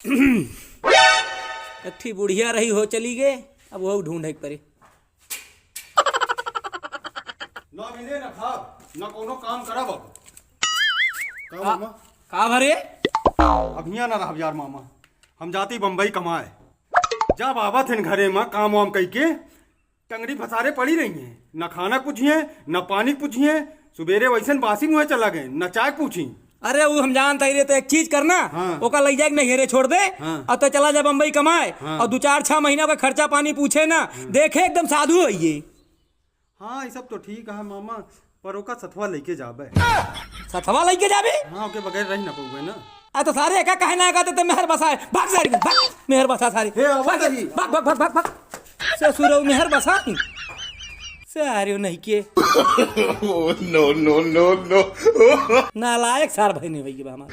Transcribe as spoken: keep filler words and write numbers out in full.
एक ठी बुढ़िया रही हो चली गए, अब वहू ढूंढे के परे। ना मिले, ना खाब, ना कोनो काम करब अब। का का, मामा? का भरे? अब हियां ना रहब यार मामा, हम जाती बम्बई कमाए। जब आवत हन घरे में काम वाम कइके, टंगड़ी फसारे पड़ी रही हैं, न खाना पूछिए, न पानी पूछिए। सुबेरे वैसन बासी मुँहे चला गए, न चाय पूछी। अरे, वो हम जानत ही रे, तो एक चीज करना, हाँ। ओका लई जाके नैहरे छोड़ दे, हाँ। और तो चला जा बम्बई कमाए, हाँ। और दो चार छह महीना का खर्चा पानी पूछे ना, हाँ। देखे एकदम साधु है ये। हाँ, ये सब तो ठीक है मामा, पर ओका सथवा लेके जाबे। सथवा लेके जाबे? हाँ, ओके बगैर रह ना पउबे ना। आ तो सारे एका कहे ना, कहते ते मेहर बसा है। भाग सारी, भाग, मेहर बसा सारी। हे, आवा भाग, सारी। भाग, भाग, भाग, भाग, भाग। ससुरऊ मेहर बसा ही। सारे नहीं के। Oh, no, no, no, no। नालायक सार भइने भइया बा हमार।